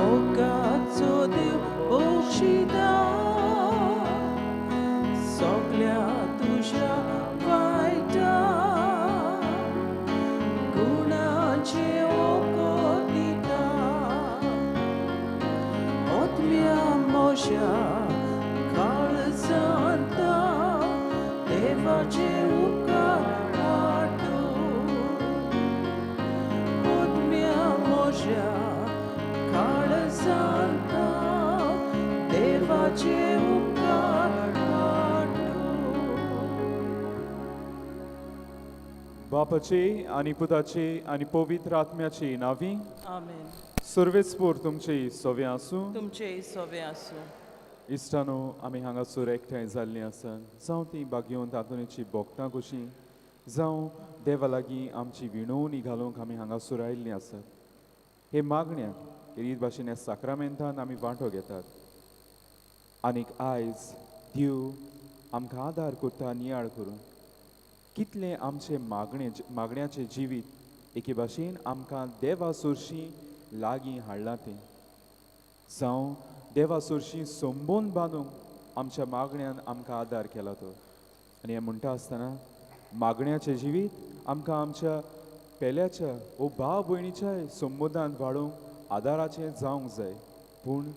मोगाचो देव बक्षिता सगल्या तुज्या वायटा गुणाचे वखद दिता. आत्म्या म्हज्या काळजांत देवाचे उपकार आठोव. आत्म्या म्हज्या काळजांत देवाचे उपकार आठोव. बापाचे आनी पुताचे आनी पवित्र आत्म्याचे नांवी. आमेन. सर्वेस्पोर तुमचे सोवे आसूं. तुमचेय सोवे आसूं. इश्टानो, आमी हांगासर एकठांय जाल्लीं आसात, जावं ती बागेवन तातूंची भोगतां कशीं, जावं देवा लागीं आमची विणवणी घालूंक आमी हांगासर आयिल्लीं आसात. हे मागण्याक रीत भाशेन ह्या साक्रामेंतान आमी वांटो घेतात आनीक आयज देव आमकां आदार करता नियाळ करून कितलें आमचें मागणे मागण्याचें जिवीत एके भाशेन आमकां देवा सरशीं लागीं हाडलां तें, जावं देवा सरशीं संबंद बांदूंक आमच्या मागण्यान आमकां आदार केला तो. आनी हें म्हणटा आसतना मागण्याचें जिवीत आमकां आमच्या पेल्याच्या वो भाव भयणीच्याय संबंदान वाडोवंक आदाराचें जावंक जाय. पूण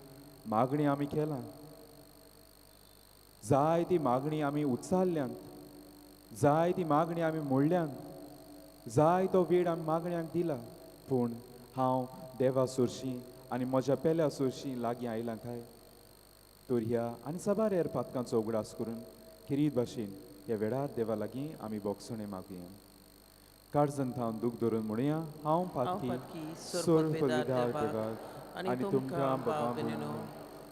मागणी आमी केलां, जाय ती मागणी आमी उच्चारल्यांत, जाय ती मागणी आमी मोडल्यांत, जाय तो वेळ आमी मागण्यांक दिला, पूण हांव देवा सरशीं आनी म्हज्या पेल्या सरशीं लागीं आयलां काय? तर ह्या आनी साबार हेर पातकांचो उगडास करून खेरीत भाशेन ह्या वेळार देवा लागीं आमी बोगसणें मागुया. काळजान थावन दूख धरून म्हणुया, हांव हांव पातकी पातकी सोर सोर पदवीदार देवाक देवाक आनी तुमकां भाव भयणीनो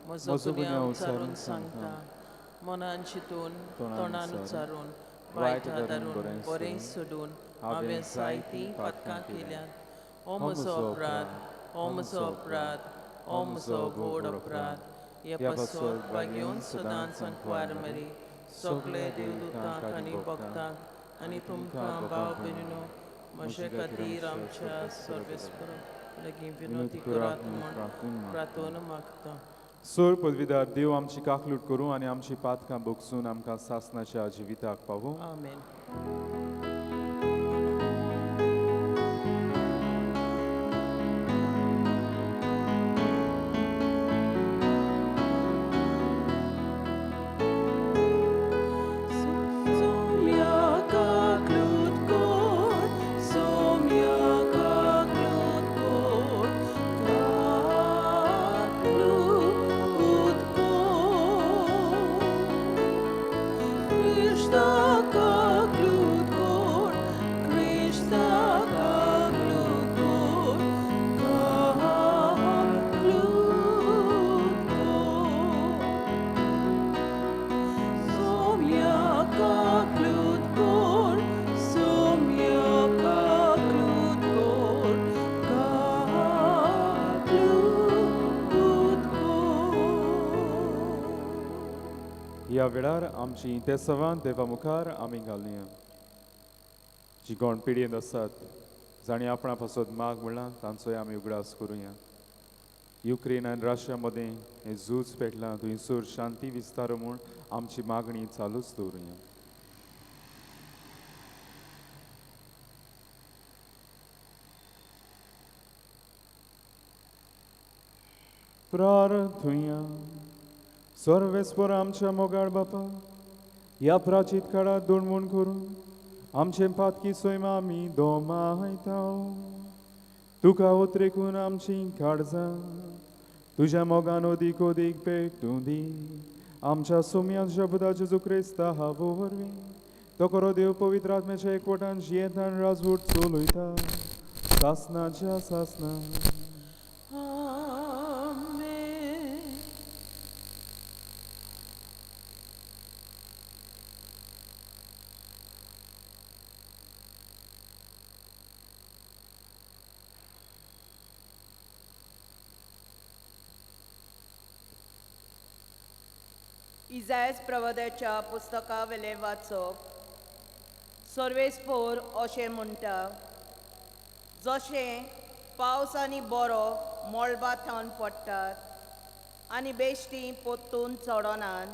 म्हजो म्हजो गुन्यांव गुन्यांव उच्चारून उच्चारून सांगता. मनान चिंतून, तोंडान तोंडान उच्चारून, उच्चारून, वायट वायट धरून धरून बरें बरें सोडून सोडून हांवें हांवें जायतीं जायतीं पातकां पातकां केल्यांत. केल्यांत. हो हो म्हजो म्हजो अपराध, अपराध, हो म्हजो अपराध, हो म्हजो व्हड अपराध. हे ह्या पासत पासत भाग्योन सदांच अंकवार मरी, सगळे देवदूतांक आनी भक्तांक आनी तुमकां भाव भयणीनो म्हजे खातीर आमच्या सर्वेस्पर लागीं विनवती करात म्हूण प्रार्थना मागता. सोर पदवीदार देव आमची काकलूट करूं आनी आमची पातकां बोगसून आमकां सासनाच्या जिविताक पावूं. आमेन. Somia kaklut kor, somia kaklut kor, kaklut kor. Krishna kaklut kor, Krishna kaklut kor, kaklut kor. Somia kaklut kor, somia kaklut kor, kaklut kor. ह्या वेळार आमची तेसवां देवा मुखार आमी घालुया. जी कोण पिडयेंत आसात, जांणी आपणा पासत माग म्हणलां, तांचोय आमी उगडास करुया. युक्रेन आनी रशिया मदें हें झूज पेटलां, थंयसर शांती विस्तार म्हूण आमची मागणी चालूच दवरुया. प्रार्थुया. सर्वेस्पर आमच्या मोगाळ बापा, ह्या प्राचीत काळात दुडमूण करून आमचें पातकी सैमा आमी दोमायता. तुका उतरेकून आमची काळजां तुज्या मोगान अदीक अदीक पेटूं दी. आमच्या सोम्या शब्दा जेजू क्रिस्ता हावो वरवीं तो खरो देव पवित्र आत्म्याच्या एकवटान जियेतान राजवट चलयता सासनाच्या सासना. आमेन. इजायस प्रवादाच्या पुस्तका वेलें वाचप. सर्वेस्पोर अशें म्हणटा, जशें पावस आनी बरो मळबा थावन पडटात आनी बेश्टी पोत्तून चडोनात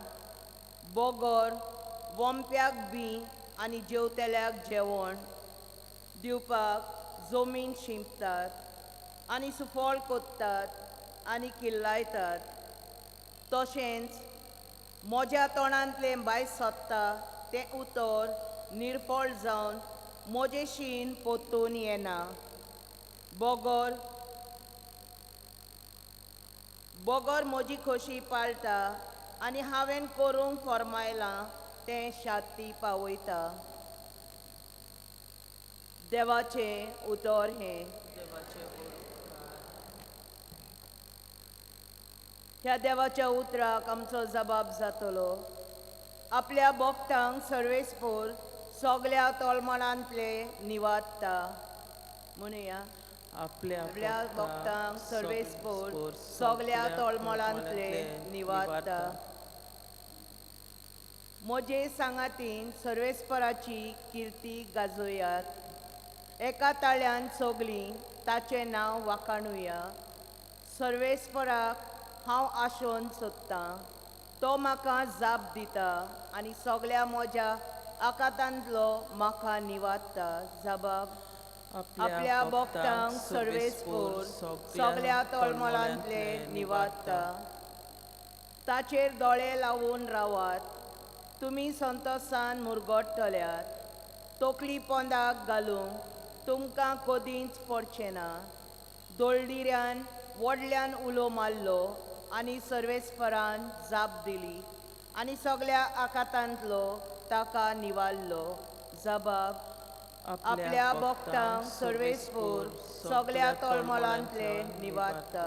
बोगर वोमप्याक बी आनी जेवतल्याक जेवण दिवपाक जमीन शिंपतात आनी सुफळ कोत्तात आनी किल्लायतात. तशेंच म्हज्या तोंडांतलें भायर सोदता तें उतर निर्फळ जावन म्हजें शीण पोत्तून येना बोगर बोगर म्हजी खोशी पाळटा आनी हांवें करूंक फर्मायलां तें शांती पावयता. देवाचें उतर हें. ह्या देवाच्या उतराक आमचो जबाब जातलो. आपल्या भक्तांक सर्वेस्पोर सगल्या तोलमणांतले निवादता. म्हणुया आपल्या भक्तांक सर्वेस्पोर सगल्या तोलमळांतले निवादता. म्हजे सांगातीन सर्वेस्पराची किर्ती गाजोयात. एका ताळ्यान सगलीं ताचें नांव वाखाणुया. सर्वेस्पराक हांव आशोवन सोदतां, तो म्हाका जाप दिता आनी सगल्या म्हज्या आकातांतलो म्हाका निवादता. जबाब आपल्या भक्तांक सर्वेस्पोर सगल्या तोलमळांतले निवादता. ताचेर दोळे लावन रावात, तुमी संतोसान मुरगडटल्यात. तकली पोंदाक घालूंक तुमकां कदींच पडचें ना. दोळदिऱ्यान व्हडल्यान उलो मारलो आनी सर्वेस्परान जाप दिली आनी सगल्या आकातांतलो ताका निवारलो. जबाब आपल्या भक्तांक सर्वेस्पोर सगल्या तोलमळांतले निवादता.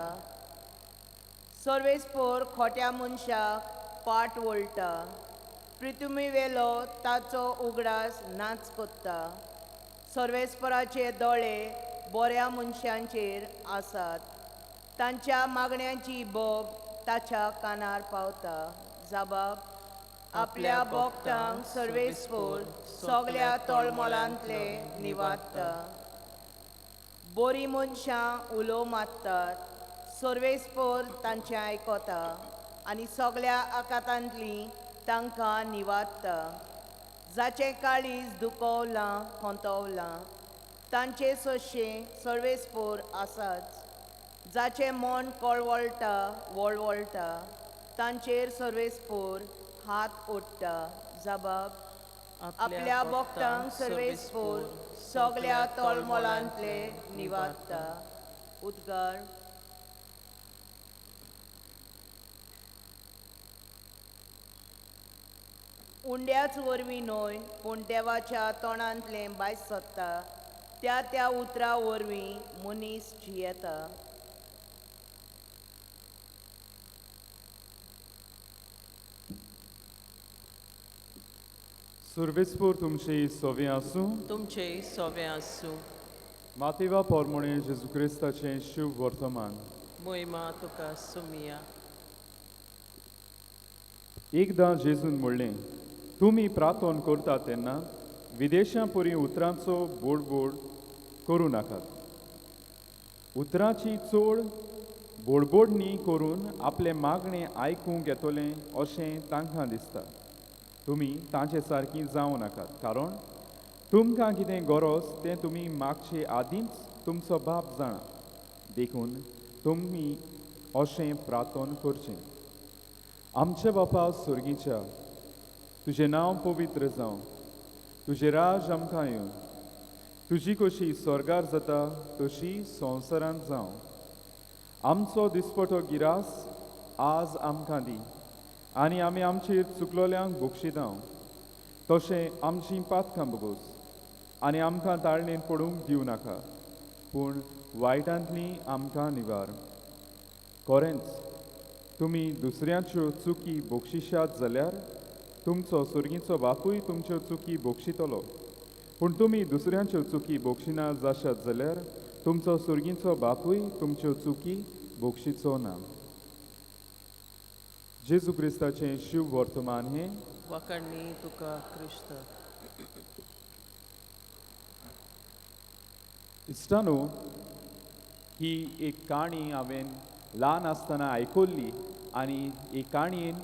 सर्वेस्पोर खोट्या मनशाक पाट वळटा, पृथ्वी वेलो ताचो उगडास नाच कोत्ता. सर्वेस्पराचे दोळे बऱ्या मनशांचेर आसात, तांच्या मागण्यांची बोब ताच्या कानार पावता. जबाब आपल्या भक्तांक सर्वेस्पोर सगल्या तोलमळांतले निवादता. बरीं मनशां उलो मारतात, सर्वेस्पोर तांचें आयकता आनी सगल्या आकातांतलीं तांकां निवादता. जाचें काळीज दुखवलां खंतवलां तांचे सोशें सर्वेस्पोर आसाच. जाचें मन कळवळटा वळवळटा तांचेर सर्वेस्पोर हात ओडटा. जबाब आपल्या भक्तांक सर्वेस्पोर सगल्या तोलमोलांतले निवादता. उद्गार. उंड्याच वरवीं न्हय पूण देवाच्या तोंडांतलें भायर सोदता त्या त्या उतरा वरवीं मनीस जियेता. सर्वेस्पोर तुमचे सोवे आसूं. तुमचे सोवे आसूं. मातेवा पोरमोणे जेजू क्रिस्ताचें शुभ वर्तमान. मोहिमा तुका सुमिया. एकदां जेजून म्हणलें, तुमी प्रार्थना करता तेन्ना विदेशां पुरी उतरांचो बोडबोड करूं नाकात. उतरांची चड बोडबोडणी करून आपलें मागणें आयकूंक येतलें अशें तांकां दिसता. तुमी तांचे सारकी जावं नाकात, कारण तुमकां कितें गरज तें तुमी मागचे आदींच तुमचो बाप जाणा. देखून तुमी अशें प्रार्थना करचें. आमच्या बापा सुर्गीच्या, तुजें नांव पवित्र जावं, तुजें राज आमकां येवं, तुजी कशी स्वर्गार जाता तशी संवसारांत जावं. आमचो दिसपटो गिरास आज आमकां दी आनी आमी आमचेर चुकलोल्यांक बक्षितां, तशें आमचीं पातकां बगोस आनी आमकां ताळणेन पडूंक दिवं नाका, पूण वायटांतली आमकां निवार. खरेंच तुमी दुसऱ्यांच्यो चुकी बक्षिशात जाल्यार तुमचो सुर्गीचो बापूय तुमच्यो चुकी बक्षितलो, पूण तुमी दुसऱ्यांच्यो चुकी बक्षिना जाशात जाल्यार तुमचो सुर्गीचो बापूय तुमच्यो चुकी बक्षिचो ना. जेजू क्रिस्ताचें शिव वर्तमान हें. वाखाणणी तुका क्रिस्त. इश्टानो, ही एक काणी हांवें ल्हान आसतना आयकुल्ली आनी ही काणयेन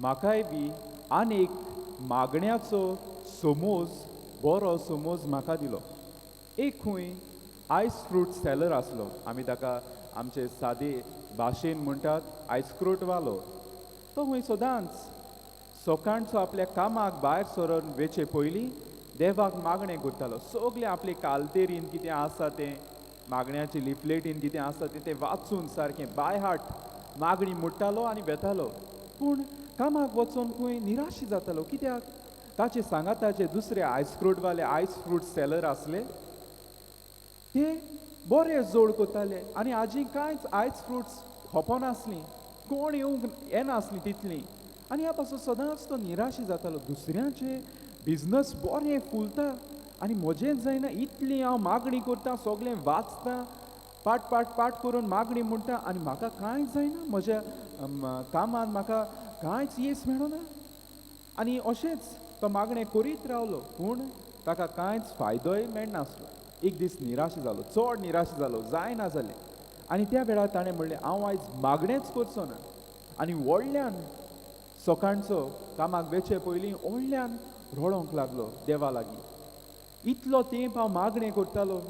म्हाकाय बी आनीक मागण्याचो समोज, बरो समोज म्हाका दिलो. एक खंय आयस फ्रूट सेलर आसलो, आमी ताका आमचे सादे भाशेन म्हणटात आयस्क्रूटवालो. तो खंय सदांच सकाळचो आपल्या कामाक भायर सरून वेचे पयलीं देवाक मागणें करतालो. सगळें आपले कालतेरीन कितें आसा तें, मागण्याचे लिफलेटीन कितें आसा तें, तें वाचून सारकें बाय हार्ट मागणी म्हणटालो आनी वेतालो. पूण कामाक वचून खंय निराशी जातालो, कित्याक ताचे सांगाताचे दुसरे आयस्क्रूटवाले आयस फ्रूट सेलर आसले ते बरे जोड करताले आनी आजी कांयच आयस फ्रुट्स खपोनासलीं, कोण येवंक येनासलीं तितलीं. आनी ह्या पासून सदांच तो निराशी जातालो. दुसऱ्याचे बिजनस बरें फुलता आनी म्हजेंच जायना, इतली हांव मागणी करता, सगळें वाचता, पाट पाट पाट करून मागणी म्हणटा आनी म्हाका कांयच जायना, म्हज्या कामान म्हाका कांयच येस मेळना. आनी अशेंच तो मागणें करीत रावलो, पूण ताका कांयच फायदोय मेळनासलो. एक दीस निराश जालो, चड निराश जालो, जायना जालें. आनी त्या वेळार ताणें म्हणलें, हांव आयज मागणेंच करचो ना. आनी व्हडल्यान सकाळचो कामाक वेचे पयलीं व्हडल्यान रडोंक लागलो देवा लागीं. इतलो तेंप हांव मागणें करतालो,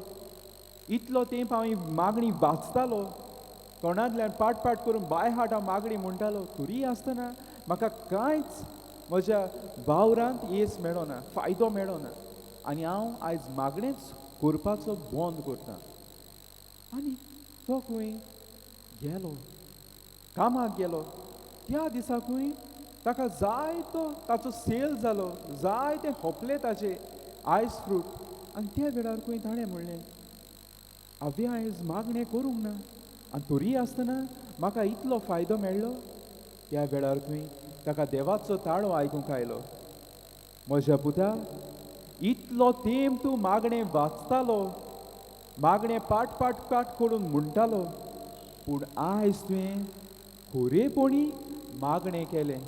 इतलो तेंप हांव ही मागणी वाचतालो, तोंडांतल्यान पाट पाट करून बाय हार्ट हांव मागणी म्हणटालो, तरी आसतना म्हाका कांयच म्हज्या वावरांत येस मेळना, फायदो मेळना आनी हांव आयज मागणेंच करपाचो बंद करता. आनी तो खंय गेलो, कामाक गेलो. त्या दिसा खंय ताका जायतो ताचो सेल जालो, जायते होपले ताचे आयस फ्रूट. आनी त्या वेळार खंय ताणें म्हणलें, हांवें आयज मागणें करूंक ना आनी तरी आसतना म्हाका इतलो फायदो मेळ्ळो. त्या वेळार खंय ताका देवाचो ताळो आयकूंक आयलो, म्हज्या पुता, इतलो तेंप तूं मागणें वाचतालो, मागणें पाट पाट पाट करून म्हणटालो, पूण आयज तुवें खरेपणी मागणें केलें.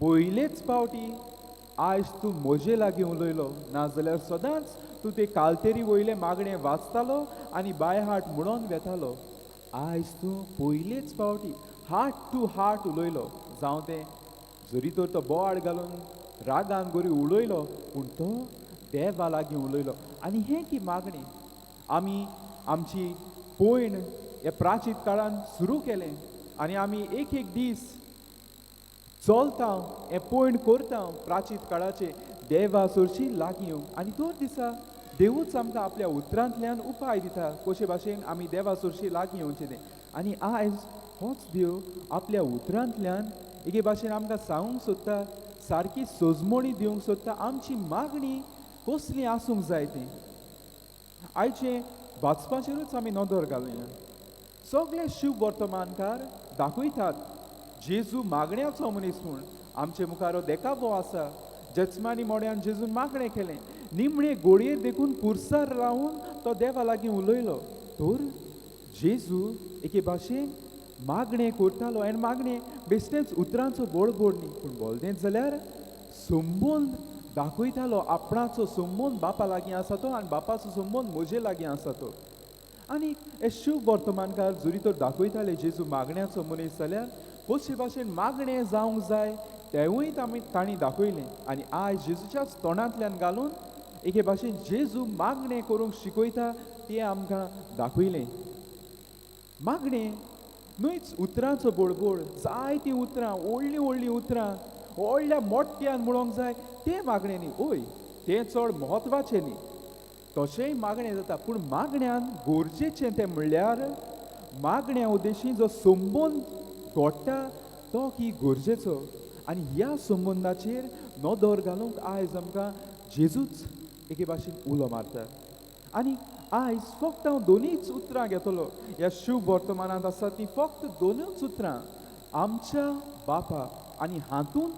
पयलेच फावटी आयज तूं म्हजे लागीं उलयलो, नाजाल्यार सदांच तूं ते कालतेरी वयलें मागणें वाचतालो आनी बाय हार्ट म्हणून वेतालो. आयज तूं पयलेच फावटी हार्ट टू हार्ट उलयलो. जावं तें जरी तर तो बोवाळ घालून रागान बरी उलयलो, पूण तो देवा लागीं उलयलो. आनी हें की मागणें आमी आमची पयण हे प्राचीन काळान सुरू केलें आनी आमी एक एक दीस चलता, हें पयण करता प्राचीन काळाचे देवा सरशी लागीं येवंक. आनी दर दिसा देवूच आमकां आपल्या उतरांतल्यान उपाय दिता कशे भाशेन आमी देवा सरशी लागीं येवचें तें. आनी आयज होच देव आपल्या उतरांतल्यान एके भाशेन आमकां सांगूंक सोदता, सारकी सजमणी दिवंक सोदता आमची मागणी कसली आसूंक जाय ती. आयचे वाचपाचेरूच आमी नदर घालुया. सगळे शिव वर्तमानकार दाखयतात जेजू मागण्याचो मनीस म्हूण. आमचे मुखार देखावो आसा, जचमानी मोड्यान जेजून मागणें केलें, निमणे गोळयेर देखून कुर्सार रावून तो देवा लागीं उलयलो. तर जेजू एके भाशेन मागणें करतालो आनी मागणें बेश्टेंच उतरांचो बोडबोड न्ही, पूण बोलदेंच जाल्यार संबंद दाखयतालो. आपणाचो संबंद बापा लागीं आसा तो आनी बापाचो संबंद म्हजे लागीं आसा तो. आनी हे शिव वर्तमानकार जरी तर दाखयताले जेजू मागण्याचो मनीस जाल्यार कशे भाशेन मागणें जावंक जाय तेवूय तांणी दाखयलें. आनी आयज जेजूच्याच तोंडांतल्यान घालून एके भाशेन जेजू मागणें करूंक शिकयता तें आमकां दाखयलें. मागणें न्हयच उतरांचो बोडबोड, जायतीं उतरां, व्हडलीं व्हडलीं उतरां व्हडल्या मोठ्यान म्हणूंक जाय तें मागणें न्ही. ओय, तें चड म्हत्वाचें न्ही, तशेंय मागणें जाता, पूण मागण्यान गरजेचें तें म्हणल्यार मागण्या उद्देशी जो संबंद घडटा तो की गरजेचो. आनी ह्या संबंदाचेर नदर घालूंक आयज आमकां जेजूच एके भाशेन उलो मारता. आनी आयज फक्त हांव दोनूच उतरां घेतलो, ह्या शिव वर्तमानांत आसा ती फक्त दोनूच उतरां, आमच्या बापा. आनी हातूंत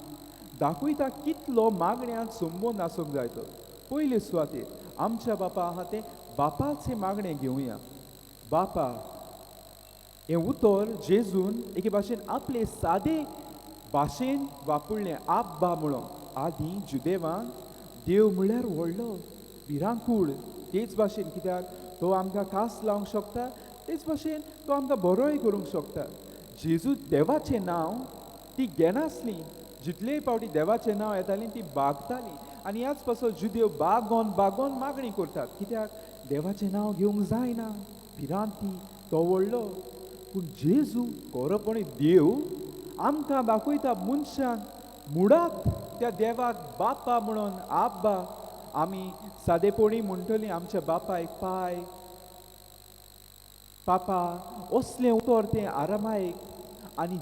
दाखयता कितलो मागण्यांत संबंद आसूंक जाय तो. पयले सुवातेर आमच्या बापा आहा तें बापाचें मागणें घेवया. बापा हें उतर जेजून एके भाशेन आपले सादे भाशेन वापरलें, आब्बा म्हणून. आदीं जुदेवान देव म्हणल्यार व्हडलो भिरांकूळ, तेच भाशेन कित्याक तो आमकां कास लावंक शकता, तेच भाशेन तो आमकां बरोय करूंक शकता. जेजू देवाचें नांव ती घेनासली. जितलेय फावटी देवाचें नांव येतालें ती बागताली. आनी ह्याच पासत जुदेव बागोन बागोन मागणी करतात. कित्याक? देवाचें नांव घेवंक जायना, भिरांती, तो व्हडलो. पूण जेजू खरोपणी देव आमकां दाखयता मनशांक मुडात त्या देवाक बापा म्हणून आब्बा. आमी सादेपणी म्हणटली आमच्या बापायक पाय, पापा, असलें उतर तें आरामायक. आनी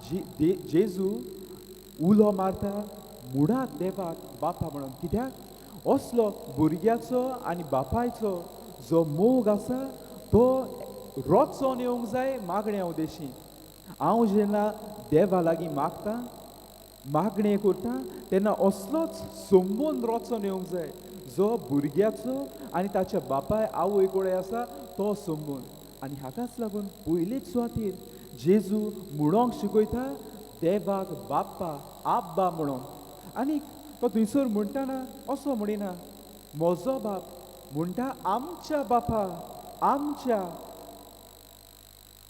जेजू उलो मारता मुडात देवाक बापा म्हणून. कित्याक? असलो भुरग्याचो आनी बापायचो जो मोग आसा तो रोचोन येवंक जाय मागण्या उदेशी. हांव जेन्ना देवा लागीं मागता, मागणें करता तेन्ना असलोच संबंद रोचोन येवंक जाय जो भुरग्याचो आनी ताच्या बापाय आवय कडेन आसा तो संबंद. आनी हाकाच लागून पयलेच सुवातेर जेजू म्हणोंक शिकयता देवाक बाप्पा, आब्बा म्हणोन. आनी तो थंयसर म्हणटाना असो म्हणिना म्हजो बाप, म्हणटा आमच्या बापा, आमच्या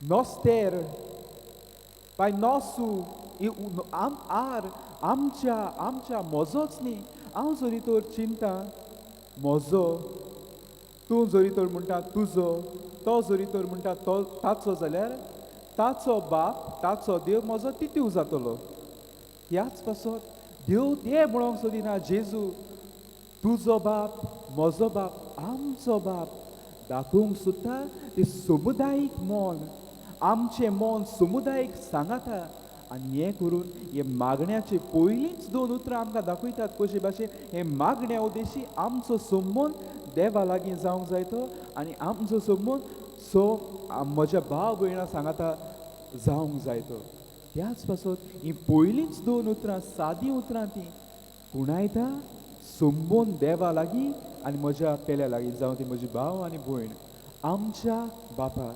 नोस्तेर पाय नोसू आर आमच्या, आमच्या म्हजोच न्ही. हांव जरी तर चिंता म्हजो, तूं जरी तर म्हणटा तुजो, तो जरी तर म्हणटा तो ताचो, जाल्यार ताचो बाप, ताचो देव म्हजो तितू जातलो. ह्याच पासत देव ते म्हणोंक सोदिना जेजू तुजो बाप, म्हजो बाप, आमचो बाप. दाखोवंक सोदता ते समुदायीक मन, आमचें मन समुदायीक सांगाता. आनी हें करून हे मागण्याचे पयलींच दोन उतरां आमकां दाखयतात कशे भाशेन हे मागण्या उद्देशी आमचो संबंद देवा लागीं जावंक जाय तो, आनी आमचो संबंद सो म्हज्या भाव भयणां सांगाता जावंक जाय तो. त्याच पासत ही पयलींच दोन उतरां, सादी उतरां ती कुणायता संबंद देवा लागीं आनी म्हज्या पेल्या लागीं, जावं ती म्हजी भाव आनी भयण, आमच्या बापा.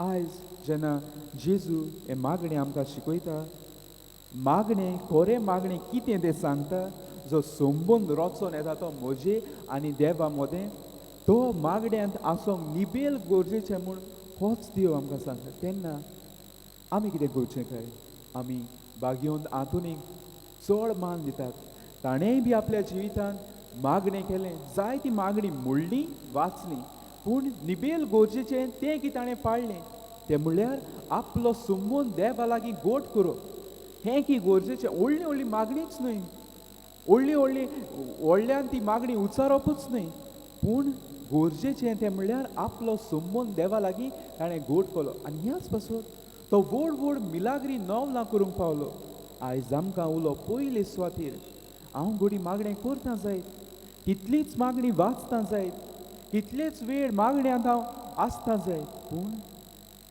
आयज जेन्ना जेजू हें मागणें आमकां शिकयता, मागणें खरें मागणें कितें तें सांगता, जो संबंद रोचोन येता तो म्हजे आनी देवा मदें, तो मागण्यांत आसूंक निबेल गरजेचें म्हूण होच देव आमकां सांगता. तेन्ना आमी कितें करचें काय? आमी बागेवन आंतोनीक चड मान दितात. ताणेंय बी आपल्या जिवितांत मागणें केलें, जायती मागणी मोडली, वाचली, पूण निबेल गरजेचें तें की ताणें पाळ्ळें, तें म्हणल्यार आपलो संबंद देवा लागीं गोट करप. हें की गरजेचें. व्हडली व्हडली मागणीच न्हय, व्हडली व्हडली व्हडल्यान ती मागणी उचारपूच न्हय, पूण गरजेचें तें म्हणल्यार आपलो संबंद देवा लागीं ताणें गोट केलो. आनी ह्याच पासत तो व्हड व्हड मिलाग्री नवलां करूंक पावलो. आयज आमकां उलो पयले सुवातेर हांव घोडी मागणें करता जायत, कितलीच मागणी वाचता जायत, कितलेच वेळ मागण्यांत हांव आसता जायत, पूण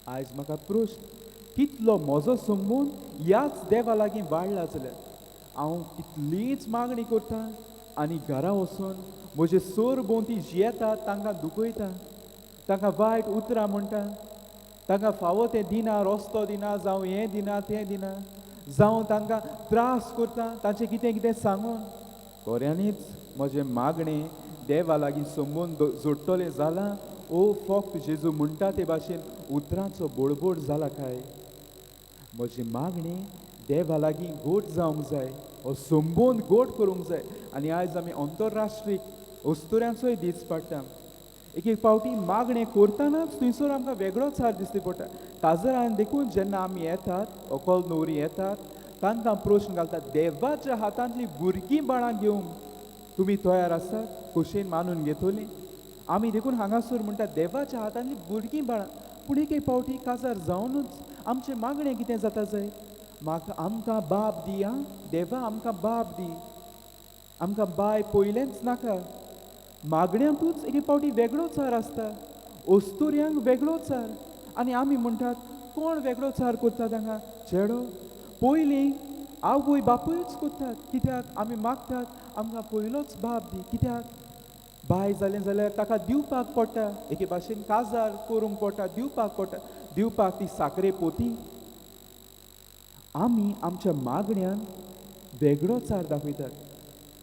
आयज म्हाका प्रश्न कितलो म्हजो संबंद ह्याच देवा लागीं वाडला जाल्यार हांव कितलीच मागणी करता आनी घरा वचून म्हजे सोर भोंवती जियेतात तांकां दुखयता, तांकां वायट उतरां म्हणटा, तांकां फावो तें दिना, रस्तो दिना, जावं हें दिना तें दिना, जावं तांकां त्रास करता, तांचें कितें कितें सांगून. खऱ्यांनीच म्हजें मागणें देवा लागीं संबंद जोडटलें जालां ओ फक्त जेजू म्हणटा ते भाशेन उतरांचो बोडबोड जाला काय? म्हजें मागणें देवा लागीं गोट जावंक जाय, हो संबंद गोट करूंक जाय. आनी आयज आमी अंतरराष्ट्रीय अस्तुऱ्यांचोय दीस पाडटा. एक एक फावटी मागणें करतनाच थंयसर आमकां वेगळोच हार दिसती पडटा. काजरान देखून जेन्ना आमी येतात, अकल नवरी येतात, तांकां प्रश्न घालतात, देवाच्या हातांतली भुरगीं बाळां घेवंक तुमी तयार आसात? खोशयेन मानून घेतली? आमी देखून हांगासर म्हणटा देवाच्या हातांतली भुरगीं बाळां. पूण एक एक फावटी काजार जावनूच आमचें मागणें कितें जाता जाय, म्हाका आमकां बाब दी, आं देवा आमकां बाब दी, आमकां बाय पयलेंच नाका. मागण्यांतूच एक फावटी वेगळो चार आसता, अस्तुऱ्यांक वेगळो चार. आनी आमी म्हणटात कोण वेगळो चार करता तांकां? चेडो पयलीं आवय बापूयच करतात. कित्याक आमी मागतात आमकां पयलोच बाब दी. कित्याक बाय जालें जाल्यार ताका दिवपाक पडटा, एके भाशेन काजार करूंक पडटा, दिवपाक पडटा, दिवपाक ती साकरे पोती. आमी आमच्या मागण्यान वेगळो चार दाखयतात.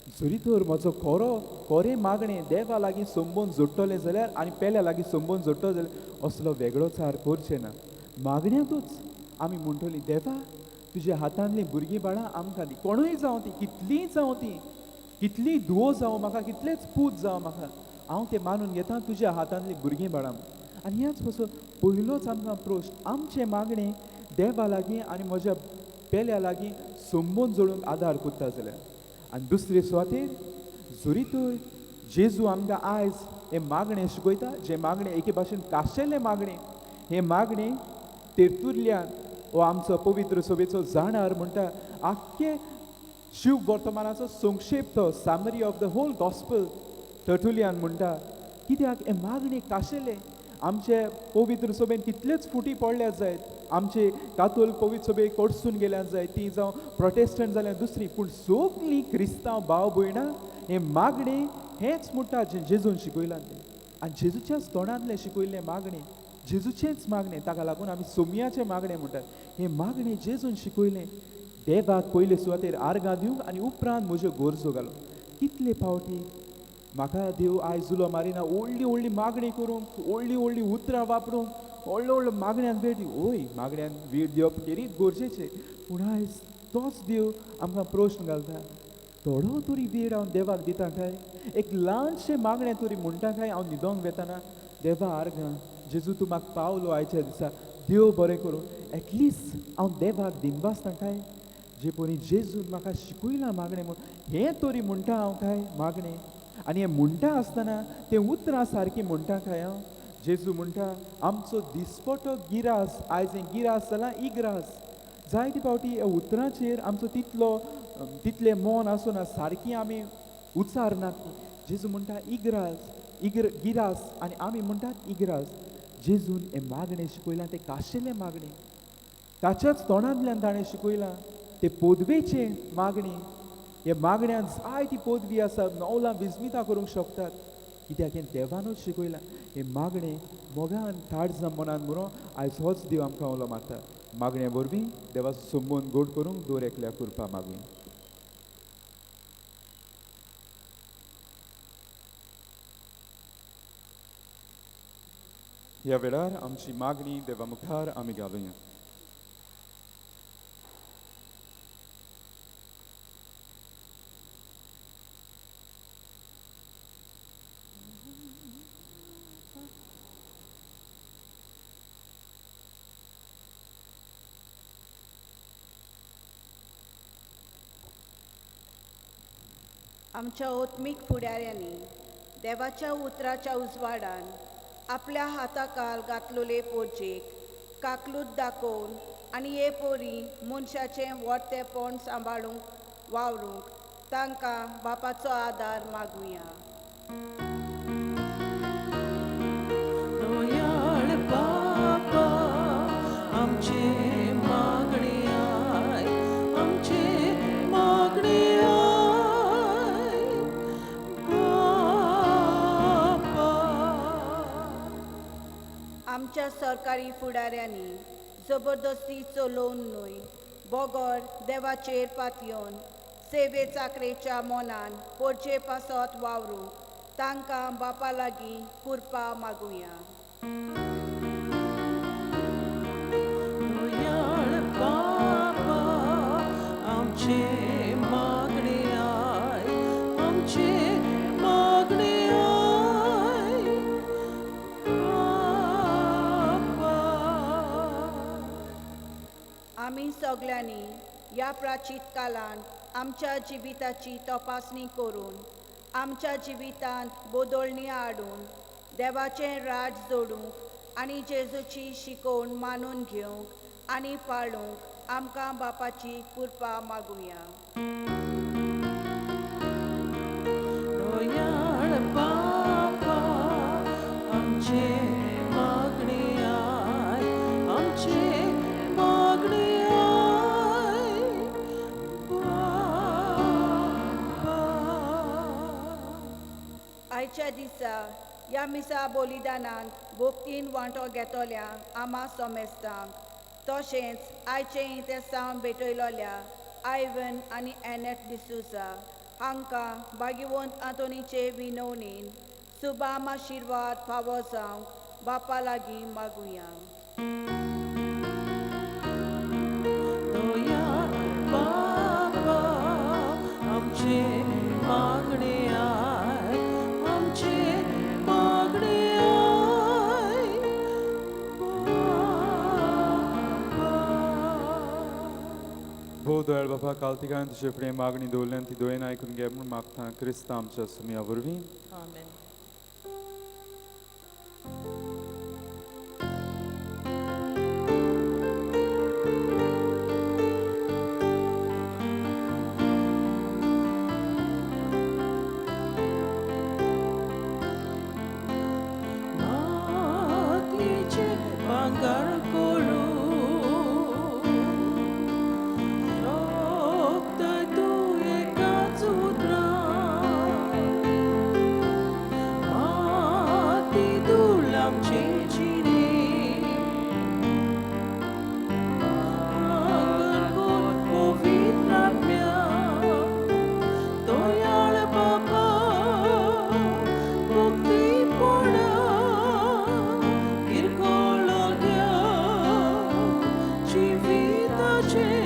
जरी तर म्हजो खरो खरें मागणें देवा लागीं संबंद जोडटलें जाल्यार आनी पेल्या लागीं संबंद जोडटलो जाल्यार असलो वेगळोचार करचें ना. मागण्यांतूच आमी म्हणटलीं देवा तुज्या हातांतलीं भुरगीं बाळां आमकां दी, कोणूय जावं ती, कितलींय जावं ती, कितलीं धुवो जावं म्हाका, कितलेच पूत जावं म्हाका, हांव तें मानून घेता तुज्या हातांतलीं भुरगीं बाळां. आनी ह्याच पासून पयलोच आमकां प्रश्न आमचें मागणें देवा लागीं आनी म्हज्या पेल्या लागीं संबंद जोडूंक आदार करता जाल्यार. आनी दुसरे सुवातेर जरी तर जेजू आमकां आयज हें मागणें शिकयता, जें मागणें एके भाशेन काशेलें मागणें, हें मागणें तेर्तुर्ल्यान हो आमचो पवित्र सभेचो जाणार म्हणटा आख्खे शिव वर्तमानाचो संक्षेप तो summary of the whole gospel Tertullian म्हणटा. कित्याक हें मागणें काशेलें आमचे पवित्र सभेन कितलेच फुटी पडल्या जायत, आमचे कातोल पवित्र सभे कडसून गेल्या जाय, ती जावं प्रोटेस्टंट जाल्यार दुसरी, पूण सगळीं क्रिस्तांव भाव भयणां हें मागणें हेंच म्हणटा जें जेजून शिकयलां तें. आनी जेजूच्याच तोंडांतलें शिकयल्लें मागणें, जेजूचेंच मागणें, ताका लागून आमी सोमयाचें मागणें म्हणटात. हें मागणें जेजून शिकयलें देवाक पयले सुवातेर आर्गां दिवंक आनी उपरांत म्हज्यो गरजो घालूंक. कितले फावटी म्हाका देव आयज उलो मारिना व्हडली व्हडली मागणी करूंक, व्हडली व्हडली उतरां वापरूंक, व्हडलो व्हडलो मागण्यांक वेळ दिवं. वय मागण्यांक वेळ दिवप खेरीत गरजेचें, पूण आयज तोच देव आमकां प्रश्न घालता थोडो तरी वेळ हांव देवाक दिता काय, एक ल्हानशें मागणें तरी म्हणटा काय हांव न्हिदोंक वेतना देवा आर्गां जेजू तूं म्हाका पावलो आयच्या दिसा, देव बरें करूं, एटलिस्ट हांव देवाक दिनवासता काय जे परी जेजून म्हाका शिकयलां मागणें म्हूण, हें तरी म्हणटा हांव काय मागणें. आनी हें म्हणटा आसतना तें उतरां सारकीं म्हणटा काय हांव. जेजू म्हणटा आमचो दिसपटो गिरास, आयज हें गिरास जालां इग्रास. जायते फावटी ह्या उतरांचेर आमचो तितलो तितलें मन आसना, सारकी आमी उच्चारनात. जेजू म्हणटा इग्रास, इग्र गिरास, आनी आमी म्हणटात इग्रास. जेजून हें मागणें शिकयलां तें काशेलें मागणें, ताच्याच तोंडांतल्यान ताणें शिकयलां तें पदवेचें मागणें. ह्या मागण्यांत जायती पदवी आसा, नवलां विस्मितां करूंक शकतात, कित्याक हें देवानूच शिकयलां. हें मागणें मोगान काळजां मनान म्हणून आयज होच देव आमकां उलो मारता. मागण्या वरवीं देवाचो संबंद गोड करूंक दर एकल्या कृपा मागुया. ह्या वेळार आमची मागणी देवा मुखार आमी घालुया. आमच्या ओत्मीक फुडाऱ्यांनी देवाच्या उतराच्या उजवाडान आपल्या हाताकाल घातलेले पोरजेक काकलूत दाखोवन आनी हे पोरी मनशाचें वरतेपण सांबाळूंक वावरूंक तांकां बापाचो आदार मागुया. दयाळ बापा आमचे मागणे I, आमचे मागणे I बापा. आमच्या सरकारी फुडाऱ्यांनी जबरदस्ती चलोवन न्हय बगर देवाचेर पातयेवन सेवे चाकरेच्या मनान पोरजे पासत वावरूंक तांकां बापा लागीं कृपा मागुया. दयाळ बापा आमचे मागणे I, आमचे मागणे I बापा. आमी सगल्यांनी ह्या प्राचीत काळांत आमच्या जिविताची तपासणी करून आमच्या जिवितांत बदलणी हाडून देवाचें राज जोडूंक आनी जेजूची शिकवण मानून घेवंक आनी पाळूंक आमकां बापाची कृपा मागुया. दयाळ बापा आमचे मागणे I, आमचे मागणे I बापा. आयच्या दिसा ह्या मिसा बलिदानांत भक्तीन वांटो घेतल्या आमा सोमेस्तांक तशेंच आयचें इतेसांव भेटयलोल्या आयवन आनी एनेट डिसूजा हांकां भाग्यवंत आंतोनीचे विनवणीन सुबाम आशिर्वाद फावो जावंक बापा लागीं मागुया. दयाळ बाबा आमचे मागणे आय, आमचे मागणे आय बाबा. भोव दयाळ बापा, काल तिगान तुजे फुडें मागणी दवरल्यान ती दोयेन आयकून घे म्हूण मागता क्रिस्तांव आमच्या सुमया वरवीं. आमेन. मातयेचें भांगर करूं शकता तूं एकाच उतरान, माती धूळ आमचे जिणे, भांगर कर पवित्र आत्म्यान. दयाळ बाबा मुक्तीपणा किरकोळ घ्या जिविताचें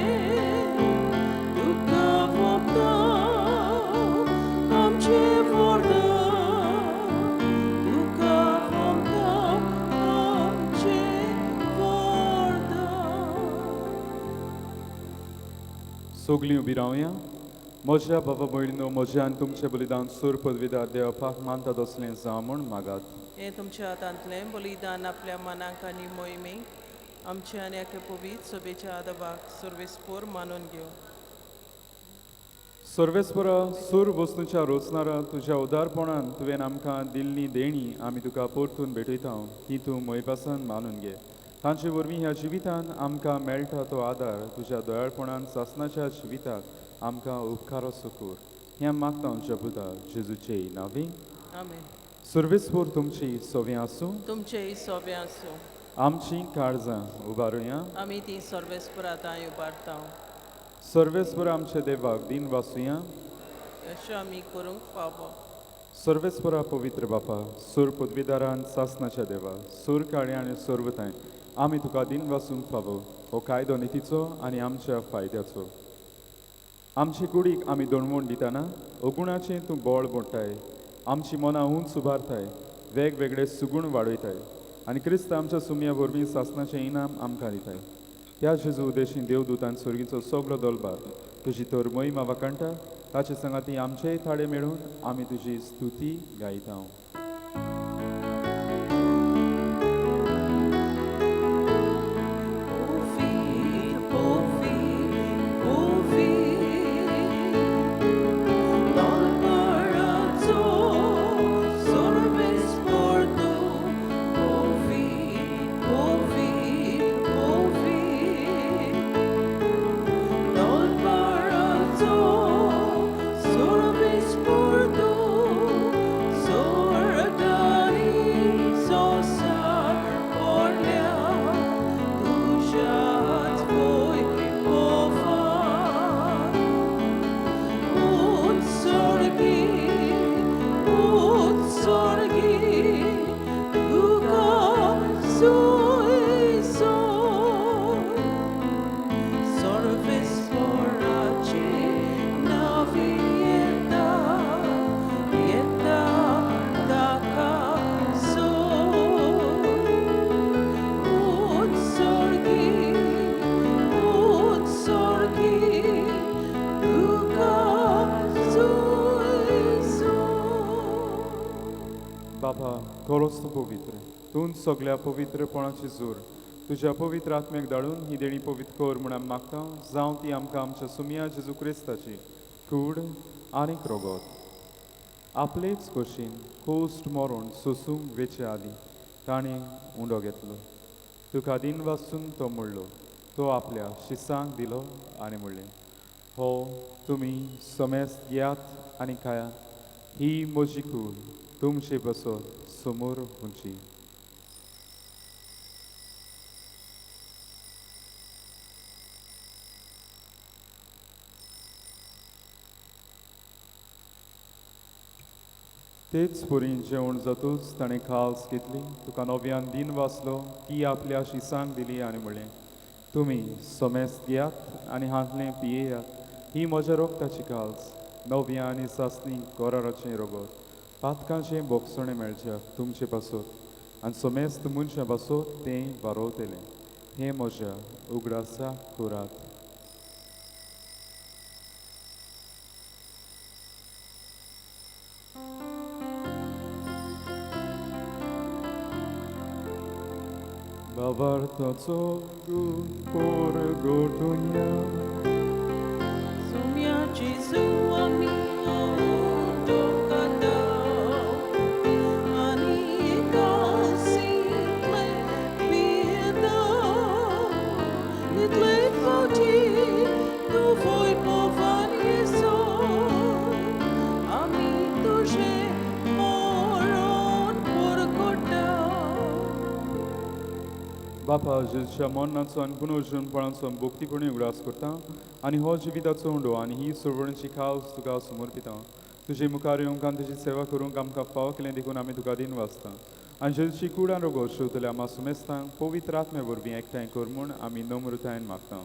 तुका वोपता आमचें वरदान, तुका वोपता आमचें वरदान. सगलीं उबी रावया. म्हज्या बाबा भयणीनो, म्हज्या आनी तुमचें बलिदान सूर पदवीदार देवपाक मानता तसलें जावं म्हूण मागात. हें तुमच्या हातांतलें बलिदान आपल्या मनाक आनी मोहिमेक आमच्या आनी आख्या पवित्र सभेच्या आदबाक सर्वेस्पोर मानून घेवं. सर्वेस्परा, सूर वस्तूच्या रोचणारा, तुज्या उदारपणान तुवें आमकां दिल्ली देणी आमी तुका परतून भेटयता, ती तूं मोयपासान मानून घे. तांचे वरवीं ह्या जिवितान आमकां मेळटा तो आदार तुज्या दयाळपणान सासनाच्या जिविताक आमकां उपकारो कर. हें मागता आमच्या पुता जेजूचे नांवी. आमेन. सर्वेस्पोर तुमची सोवी आसूं. तुमचेय सोबें आसूं. आमची काळजां उबारुया. आमी ती सर्वेस्परा आतां उबारता. सर्वेस्पर आमच्या देवाक दिन वासुया. अशें आमी करूंक फावो. सर्वेस्परा पवित्र बापा, सूर पदवीदारान सासनाच्या देवा, सूर काळे आनी सर्वताय आमी तुका दिन वासूंक फावो. हो कायदो नितीचो आनी आमच्या फायद्याचो. आमचे कुडीक आमी दणवण दितना अगुणाचें तूं बळ मोडटाय, आमची मनां उंच उबारताय, वेगवेगळे सुगूण वाडयताय आनी क्रिस्त आमच्या सुमया वरवीं सासनाचें इनाम आमकां दिताय. त्या जेजू उदेशी देवदूतान स्वर्गीचो सगलो दलबार तुजी तर महिमा वाखाणटा. ताचे सांगाती आमचेय थाडे मेळून आमी तुजी स्तुती गायता. पवित्र पवित्र पवित्र दलबराचो सर्वेस्पोर तूं, पवित्र पवित्र पवित्र दलबराचो सर्वेस्पोर तूं, स्वर्गानी संवसार भरल्या तुज्याच वैभवान. उत्सर्गी उत्सर्गी तुका सोय सोय, सर्वेस्पराचे नांवी येता, येता ताका सोय. उत्सर्गी उत्सर्गी तुका सोय सोय. बाबा, खरोच तूं पवित्र, तूं सगल्या पवित्रपणाची जोर. तुज्या पवित्र आत्म्याक धाडून ही देणी पवित्र कर म्हूण आमी मागता. जावं ती आमकां आमच्या सुमया जेजू क्रिस्ताची कूड आनीक रोगोत. आपलेच खोशीन कोश्ट मरोण सोसूंक वेचे आदीं ताणें उंडो घेतलो, तुका दिन वासून तो म्हणलो, तो आपल्या शिसांक दिलो आनी म्हणलें, हो तुमी समेस्त घेयात आनी खायात, ही म्हजी कूड तुमचे बसत समोर उंची. तेच परी जेवण जातूच ताणें खास घेतली, तुका नव्यान दिन वाचलो, ती आपल्या शिसांक दिली आनी म्हणलें, तुमी समेस्त घेयात आनी हांतलें पियेयात, ही म्हज्या रोगताची काल्स, नव्या आनी सासणी कराराचें रोगत, पातकांचें बोगसणें मेळच्याक तुमचे पासत आनी समेस्त मनशां पासत तें वारोवतलें. हें म्हज्या उगडासा करात. भावार्थाचो कोर गोटुया. Sumia Jesu amigo tocando ani consigle vida itle foti tu voi povani so ami tuje moron porcota. बापा, जेजूच्या मरणाचो आनी पुनर्जनपणाचो भक्तीपणी उगडास करता आनी हो जिविताचो उंडो आनी ही सुरवणची खास तुका समर्पिता. तुजे मुखार येवंक आनी तुजी सेवा करूंक आमकां फावो केलें देखून आमी तुका दिन वाचता आनी जेजूची कूड आनी रोगो शेवतल्या आमा सुमेस्तांक पवित्र आत्मे वरवीं एकठांय कर म्हूण आमी नम्रतायेन मागता.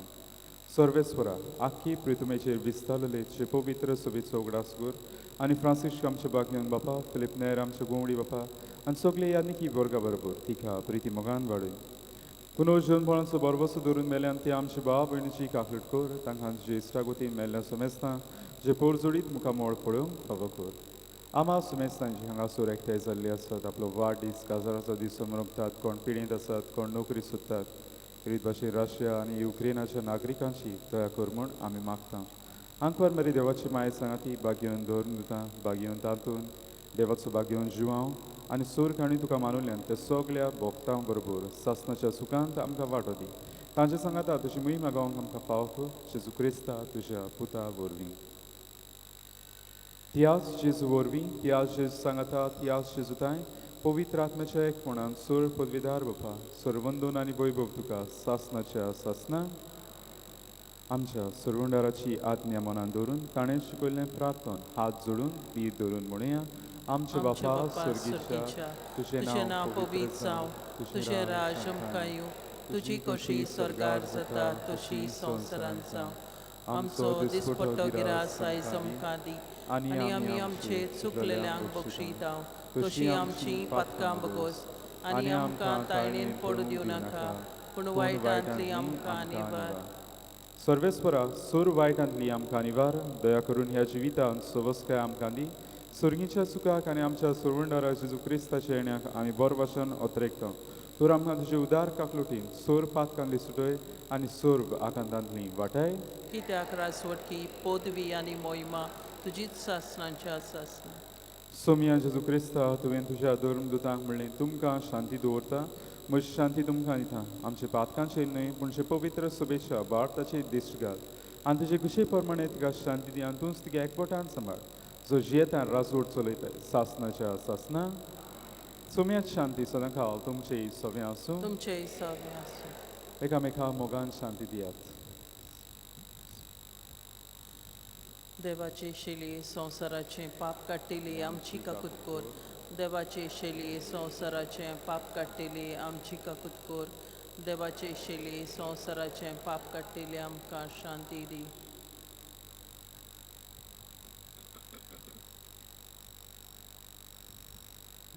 सर्वेस्वरा, आख्खी प्रितुमेचेर विस्तारलेले जे पवित्र सोबेचो उगडास कर आनी फ्रांसिस्क आमच्या बागेवन बापा, फिलीप नेर आमच्या गोवडी बापा आनी सगळे यादनिकी वर्गा बरोबर तिका प्रिती मोगान वाडय. पुनर्जनपणाचो बरबसो धरून मेल्यान ती आमची भाव भयणीची काकलूट कर, तांकां तुजे इश्टागोतीन मेल्ल्या सुमेस्तां जे पोरजोडीत मुखामळ पळोवंक फावो कर. आमा सुमेस्तांची हांगासर एकठांय जाल्ली आसात, आपलो वाडदीस काजाराचो दीस समरपतात, कोण पिडेंत आसात, कोण नोकरी सोदतात, रीत भाशेन रशिया आनी युक्रेनाच्या नागरिकांची दया कर म्हूण आमी मागता. आंकवार मरी देवाची माय सांगाती बागेवन धरून दिता, बागेवन तातून देवाचो बागेवन जिवांव आनी सोर्ग आनी तुका मानुल्यान त्या सगल्या भोक्तां बरोबर सासणाच्या सुखांत आमकां वांटो दी. तांचे सांगाता तुजी मोहीम गावंक आमकां फावो कर, जेजू क्रिस्ता तुज्या पुता वरवीं. त्याच जेजू वरवीं, त्याच जेजू सांगाता, त्याच जेजूताय पवित्र आत्म्याच्या एकपणान सोर पदवीदार बापा, सर्वंदून आनी वैभव तुका सासणाच्या सासना. आमच्या सरवंडाराची आज्ञा मनान दवरून ताणें शिकयल्लें प्रार्थन हात जोडून धीर धरून म्हणुया. आमचे बापा स्वर्गीच्या, तुजें नांव पवित्र जावं, तुजें राज आमकां येवं, तुजी खोशी स्वर्गार जाता तशी संवसारांत जावं. आमचो दिसपट्टो गिरास आयज आमकां दी आनी आमी आमचे चुकलेल्यांक बक्षिता तशी आमची पातकां बगोस आनी आमकां ताळणेन पडूं दिवं नाका, पूण वायटांतली आमकां निवार. सर्वेस्परा, सूर वायटांतली आमकां निवार. दया करून ह्या जिवितांत सवस्काय आमकां दी. सुर्गीच्या सुखाक आनी आमच्या सुरवंडारा जेजू क्रिस्ताच्या येण्याक आमी बरो भाशेन अत्रेकता. तर आमकां तुजे उदार काकलुटीन सोर पातकांतली सुटय आनी सोर्ग आकांतांतली वाटाय. कित्याक रासवटकी पदवी आनी मोहिमा तुजीच सासणाच्या सासना. सोमिया जेजू क्रिस्ता, तुवें तुज्या धर्मदुतांक म्हणलें, तुमकां शांती दवरता, म्हजी शांती तुमकां दिता. आमचे पातकांचेर न्हय पूण जे पवित्र शुभेच्छा भारताचे दिश्ट घाल आनी तुजे खुशे प्रमाणे तुका शांती दी आनी तूंच तुगे एकवटान सांबाळ, जो जियेता राजवट चलयता सासनाच्या सासना. सोम्यात शांती सदां खाल तुमचे सगळें आसूं, तुमचे सगळें आसूं. एकामेका मोगान शांती दियात. देवाचे शैली संवसाराचें पाप काडटेली आमची काकूत कर. देवाचे शैली संवसाराचें पाप काडटेली आमची काकूत कर. देवाचे शैली संवसाराचें पाप काडटेली आमकां शांती दी.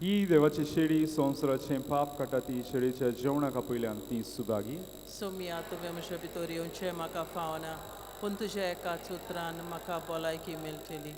ही देवाची शेळी संवसाराचें पाप काडटा, ती शेळीच्या जेवणाक आपयल्यान ती सुभागी. सोमिया, तुवें म्हज्या भितर येवचें म्हाका फावना, पूण तुज्या एकाच उतरान म्हाका भलायकी मेळटली.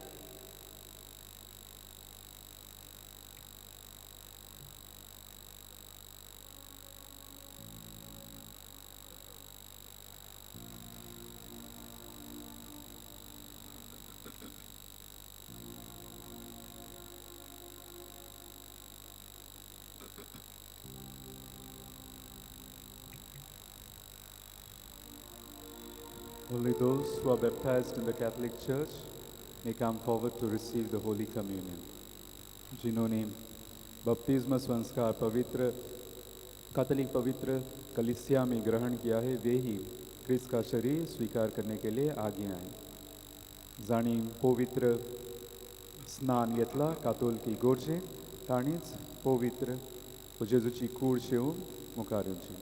Only those who are baptized in the Catholic Church may come forward to receive the Holy Communion. जिन्होंने बपतिस्मा संस्कार पवित्र कैथोलिक पवित्र कलीसिया में ग्रहण किया है, वे ही क्रिस्त का शरीर स्वीकार करने के लिए आगे आए। जाणी पवित्र स्नान घेतला कातोलकी गोरजे ताणीच पवित्र जेजूची कूड शेवून मुखार येवची.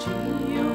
Gio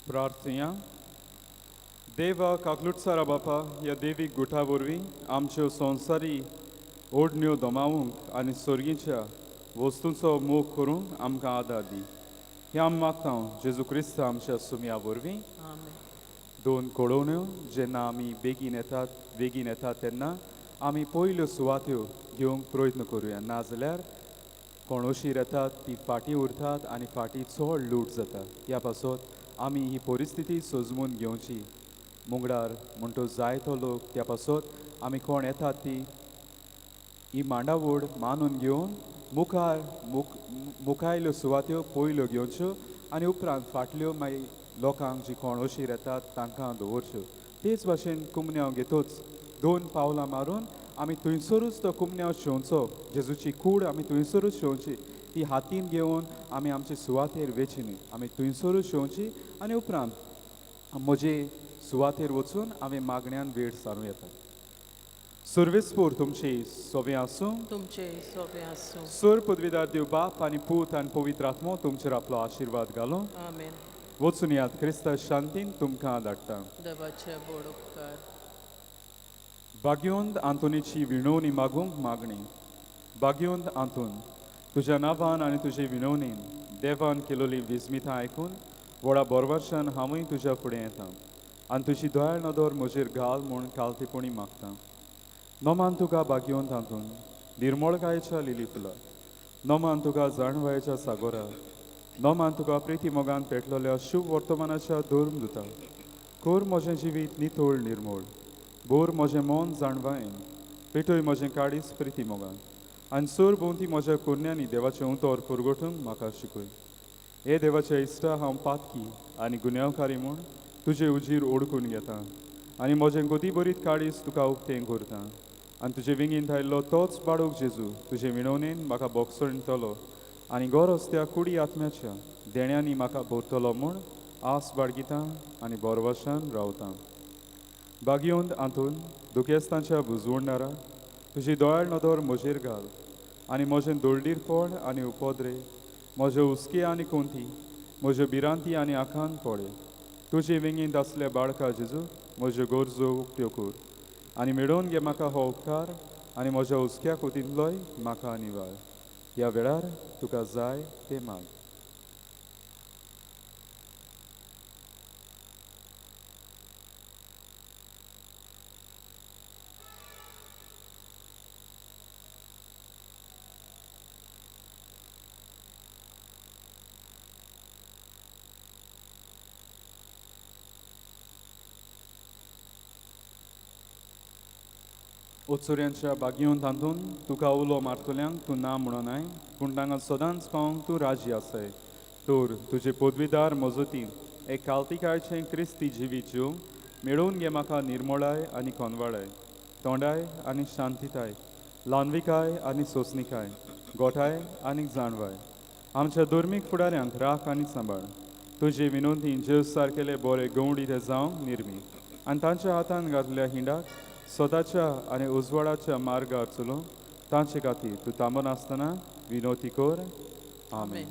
प्रार्थया. देवा काकलुटसारा बापा, ह्या देवीक गुठा वरवीं आमच्यो संवसारी ओडण्यो दमावूंक आनी सर्गीच्या वस्तूंचो मोग करूंक आमकां आदार दी. हें आमी मागता जेजू क्रिस्त आमच्या सुमया वरवीं. आमेन. दोन कळोवण्यो. जेन्ना आमी बेगीन येतात, बेगीन येतात तेन्ना आमी पयल्यो सुवात्यो घेवंक प्रयत्न करुया, नाजाल्यार कोण अशीर येतात ती फाटीं उरतात आनी फाटीं चड लूट जाता. ह्या पासत आमी ही परिस्थिती सोजमून घेवची. मुंगडार म्हणटो जायतो लोक, त्या पासत आमी कोण येतात ती ही मांडावड मानून घेवन मुखार मुखायल्यो सुवात्यो पयल्यो घेवच्यो आनी उपरांत फाटल्यो मागीर लोकांक जी कोण अशीर येतात तांकां दवरच्यो. तेच भाशेन कुमन्यांव घेतोच दोन पावलां मारून आमी थंयसरूच तो कुमन्यांव शेवचो. जेजूची कूड आमी थंयसरूच शेवची. ती हातीन घेवन आमी आमचे सुवातेर वेची न्हय, आमी थंयसरूच शेवची आनी उपरांत म्हजे सुवातेर वचून आमी मागण्यान वेळ सारूं येता. सर्वेस्पोर तुमची सोबें आसूं. तुमचे सोबें आसूं. सर पदवीदार देव बाप आनी पूत आनी पवित्र आत्मो तुमचेर आपलो आशिर्वाद घालूं. आमेन. वचून यात, क्रिस्ता शांतीन तुमकां धाडटा. देवाचे बोड उपकार. भाग्योंत आंतोनीची विणवणी मागूंक मागणी. भाग्योंत आंतोन, तुज्या नांवान आनी तुजे विणवणीन देवान केलोली विस्मितां आयकून व्हडा बोरवाशान हांवूय तुज्या फुडें येता आनी तुजी दयाळ नदर म्हजेर घाल म्हूण कालतेपणी मागता. नमान तुका भाग्योंत आंतोन, निर्मळकायेच्या लिली फुलां. नमान तुका जाणवायेच्या सागोरा. नमान तुका प्रिती मोगान पेटलेल्या शुभ वर्तमानाच्या धर्म दुता. कर म्हजें जिवीत नितळ निर्मळ, बोर म्हजें मन जाणवायेन, पेटय म्हजें काडीस प्रिती मोगान आनी सर भोंवती म्हज्या कुरण्यांनी देवाचें उतर पुरगोटूंक म्हाका शिकय. हे देवाच्या इश्टा, हांव पातकी आनी गुन्यांवकारी म्हूण तुजे उजीर ओडकून घेता आनी म्हजें गोदी बरीत काडीस तुका उक्तें करता आनी तुजे विंगीन आयिल्लो तोच बाळूक जेजू तुजे विणवणेन म्हाका बोगसणटलो आनी गरज त्या कुडी आत्म्याच्या देण्यांनी म्हाका भरतलो म्हूण आस बाळगिता आनी बोरवाशान रावता. बागयोंत आंतून, दुखेस्तांच्या बुजवणदारा, तुजी दोळ्याळ नदर म्हजेर घाल आनी म्हजें दोळडीरपण आनी उपद्रे, म्हजे हुस्के आनी कोंती, म्हज्यो भिरांती आनी आखान पळय. तुजे वेंगेंत आसल्या बाळका जेजू म्हज्यो गरजो उक्त्यो कर आनी मेळोवन घे म्हाका हो उपकार आनी म्हज्या हुस्क्या कोतींतलोय म्हाका निवाळ. ह्या वेळार तुका जाय तें माग. ओचुऱ्यांच्या बागयोन तांतून तुका उलो मारतल्यांक तूं ना म्हणोनाय, पूण तांकां सदांच पावंक तूं राजी आसाय. तर तुजे पदवीदार मजतीन एक कालतिकायचें क्रिस्ती जिवीत जीव मेळोवन घे म्हाका निर्मळाय आनी कोनवाडाय, तोंडाय आनी शांतिताय, ल्हानविकाय आनी सोंसणिकाय, गोठाय आनी जाणवाय. आमच्या धर्मीक फुडाऱ्यांक राख आनी सांबाळ. तुजे विनोदीन जेव सारकेले बरे गवंडी ते जावंक निर्मी आनी तांच्या हातान घातल्या हिंडाक स्वताच्या आनी उजवाडाच्या मार्गार चलोवंक तांचे खातीर तूं थांबनासतना विनोती कर. आमेन.